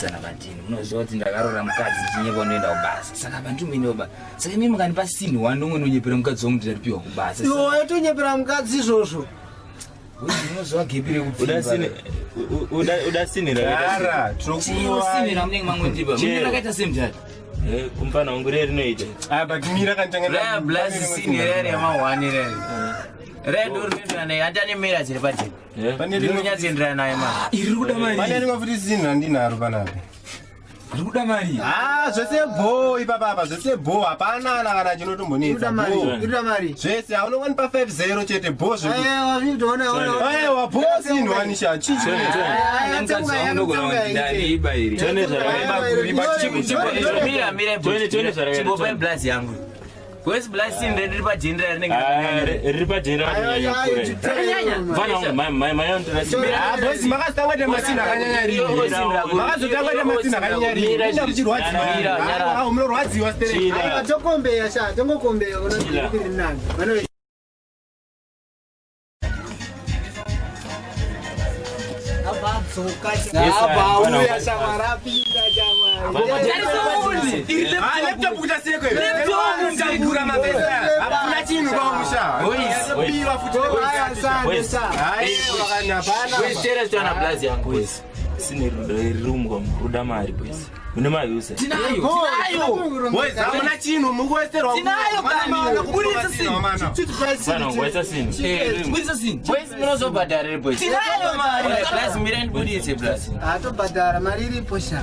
Sana bandini munoziva kuti ndakarora mukadzi ndichinyepa unoenda kubasa saka pandinoenda kubasa saka imi mukandipa sinhi wani nomwe nonyepera mukadzi wangu ndinatipiwa kubasa. Iwe waitonyepera mukadzi izvozvo. Munoziva gepi rekupfimba. Uda sinhi rakaita sinhi ramunenge mangondipa munenge rakaita semudhara. Kumfana wangu rere rinoita. Ah, but mira kanitanga. Raya blasi sinhi rere yamahwani rere. Rere ndorinoenderana naye handani mira dziri pajeni. Pane rimwe Ndinonyatsoenderana naye ma. Iri riri kuda mari. Pane rimwe futi sinhi randinaro panapa. Riri kuda mari. Ah, zvese bho ipapa apa zvese bho hapana ana kana chinotombonetsa. Iri Bho. kuda mari. Zvese haunongonipa 5-0 chete bho zvekuti. Aiwa, zvinoona ona. Aiwa bho sinhi wanisha chichi. Mukadzi wangu ndogona kuti ndariba iri. Tone zvakaita. Mira mira. Tone tone zvakaita. Chimbopai blasi yangu. Wesi blasi sinhi riri pajeni rere rinenge. Ah, riri pajeni rakanyanya kure. Mfana wangu mai mai anotora sinhi. Ah, boys makazotanga kuita masinhi akanyanya rini? Makazotanga kuita masinhi akanyanya rini? Inda muchirwadziwa. Mira, nyara. Ah, munorwadziwa stereki. Chila. Aiwa, tokombeya sha, tongokombeya ona Chila. riri nani. Vano Abva auya shamwari apinda shamwari. Ah, laptop kuita seko iwe. Laptop mapesa. Hakuna chinhu kwamusha. Boys. Biwa futi. Aya, sande sha. Aiwa kana hapana. Wesi tera chitana blasi yangu. Boys, sinhi riri rumuka ruda mari boys. Mune mari use. Tinayo. Tinayo. Boys, hamuna chinhu mukuwesterwa. Tinayo kani. Budisa sinhi. Mfana wangu waisa sinhi. Budisa sinhi. Boys munozobhadhara here boys? Tinayo mari. Blasi mira ndibudise blasi. Atobhadhara mari iripo sha.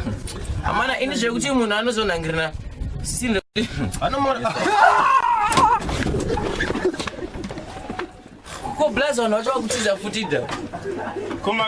Amana ini zvekuti munhu anozonangirina sinhi. Ko blasi vanhu vacho vakutiza futi da. Koma.